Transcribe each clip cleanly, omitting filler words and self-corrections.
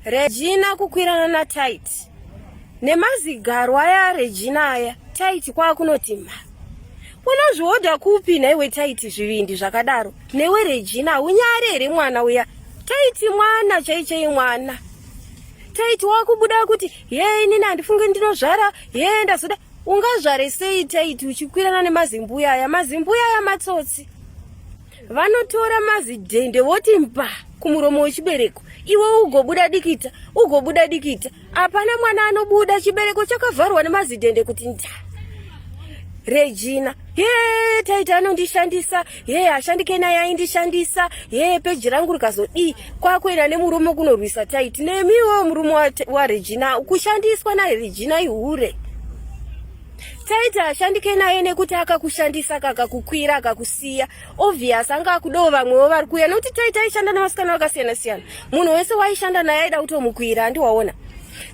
Regina kukwirana naTaiti nemazigaro aya aRegina aya Taiti kwakunoti mha unozvihodha kupi nhaiwe Taiti zvivindi zvakadaro newe Regina haunyare here mwana uya Taiti mwana chaichai mwana Taiti wakubuda kuti hee inini handifungi ndinozvara hee ndazoda ungazvare sei Taiti uchikwirana nemazimbuya aya mazimbuya aya matsotsi vanotora mazidhende voti mba kumuromo wechibereko iwe ugobuda dikita ugobuda dikita hapana mwana anobuda chibereko chakavharwa nemazidhende kuti nda regina ye taita anondishandisa ye ashandike naye aindishandisa ye peji rangu rikazodii kwakuenda nemurume kunorwisa taiti nemiwo murume waregina kushandiswa naregina ihure Taiti ashandike naye nekuti akakushandisa kakakukwira akakusiya obvious anga akudawo vamwewo vari kuuya nekuti taiti aishanda nevasikana vakasiyana siyana munhu wese waishanda naye aida kutomukwira handiwaona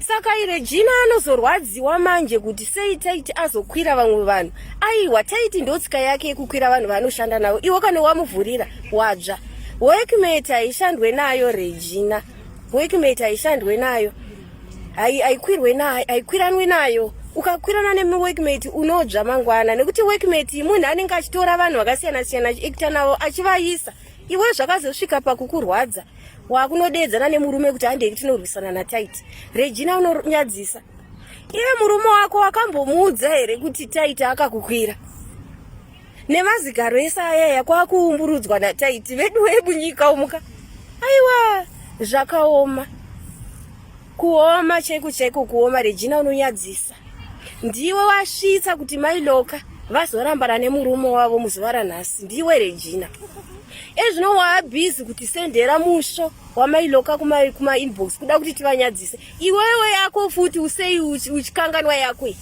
saka iregina anozorwadziwa manje kuti sei taiti azokwira vamwe vanhu aiwa taiti ndotsika yake yekukwira vanhu vaanoshanda navo iwe kana wamuvhurira wadzva workmate haishandwe nayo regina workmate haishandwe nayo haikwirwe nayo haikwiranwi nayo ukakwirana neworkmate unodzva mangwana nekuti workmate munhu anenge achitora vanhu vakasiyana siyana achiekta navo achivaisa iwe zvakazosvika pakukurwadza wakunodeedzana nemurume kuti handei tinorwisana nataiti regina unonyadzisa iye murume wako wakambomuudza here kuti taiti akakukwira nemazigaro ese ayaya kwakuumburudzwa nataiti vedu vemunyika umuka aiwa zvakaoma kuoma chaiko chaiko kuoma regina unonyadzisa ndiwe wasvitsa kuti mailoka vazorambana nemurume wavo muzuva ranhasi ndiwe regina ezvino waabhizi kuti sendera musvo wamailoka kumainbox kuma kuda kuti tivanyadzise iwewe yako futi usei uchikanganwa yako iyi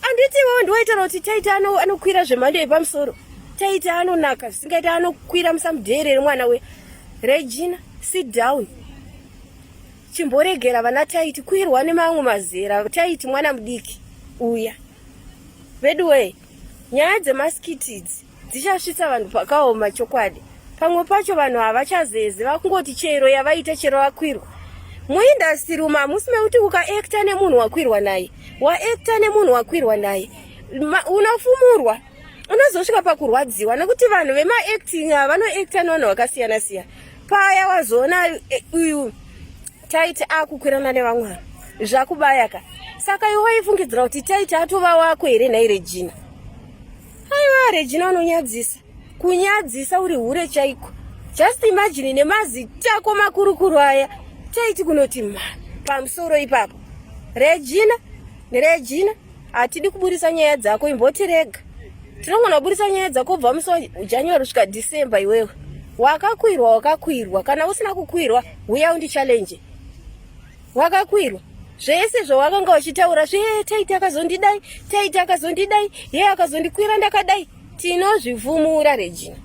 Anditi iwewe ndiwaitaura kuti Taita anokwira zvemhando yepamusoro. Taita anonaka zvisingaita anokwira musamudheerere mwana we Regina sit down. Chimboregera vana Taiti kwirwa nemamwe mazera. Taiti mwana mudiki uya. Veduwee nyaya dzemaskiti idzi dzichasvitsa vanhu pakaoma chokwadi pamwe pacho vanhu havachazeze vakungoti chero yavaita chero vakwirwa muindastiri umu hamusi mekuti ukaekta nemunhu wakwirwa naye waekta nemunhu wakwirwa naye unofumurwa unozosvika pakurwadziwa nekuti vanhu vemaacting ava vanoekta nevanhu vakasiyana siyana paya wazoona eh, uyu taiti akukwirana nevamwe vanhu zvakubaya ka saka iwe waifungidzira kuti taiti atova wako here nhai regina Aiwa Regina unonyadzisa. Kunyadzisa uri hure chaiko. Just imagine nemazita ako makurukuru aya. Taiti kunoti ma pamusoro ipapo. Regina, Regina, hatidi kuburisa nyaya dzako imbotirega. Tinogona kuburisa nyaya dzako kubva musi waJanuary kusvika December iwewe. Wakakwirwa wakakwirwa kana usina kukwirwa huya undi challenge. Wakakwirwa zvese zvawakanga uchitaura zve taiti akazondidai taiti akazondidai ye akazondikwira ndakadai tinozvifumura regina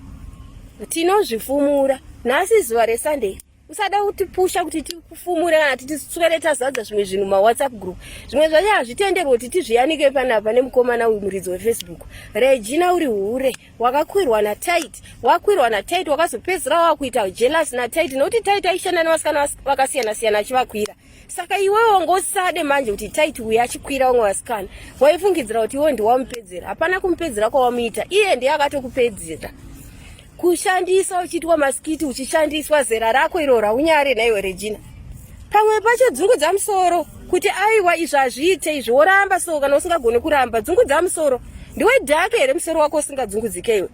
tinozvifumura nhasi zuva resunday usada kutipusha kuti tikufumure kana titiswere tazadza zvimwe zvinhu mawhatsapp group zvimwe zvacho hazvitenderwe kuti tizviyanike panapa nemukomana uyu muridzi wefacebook regina uri hure wakakwirwa natait wakwirwa natait wakazopedzisira wakuita jealous natait nokuti tait aishanda nevasikana vakasiyana siyana achivakwira saka iwewe wanga usade manje kuti tait uyo achikwira vamwe vasikana waifungidzira kuti iwe ndiwamupedzera hapana kumupedzera kwawamuita iye ndiye akatokupedzera kushandisa uchiitwa masikiti uchishandiswa zera rako iro raunyare naiwe regina pamwe pacho dzungudza musoro kuti aiwa izvi hazviite izvi woramba so kana usingagoni kuramba dzungudza musoro ndiwe dhake here musoro wako usingadzungudzike iwe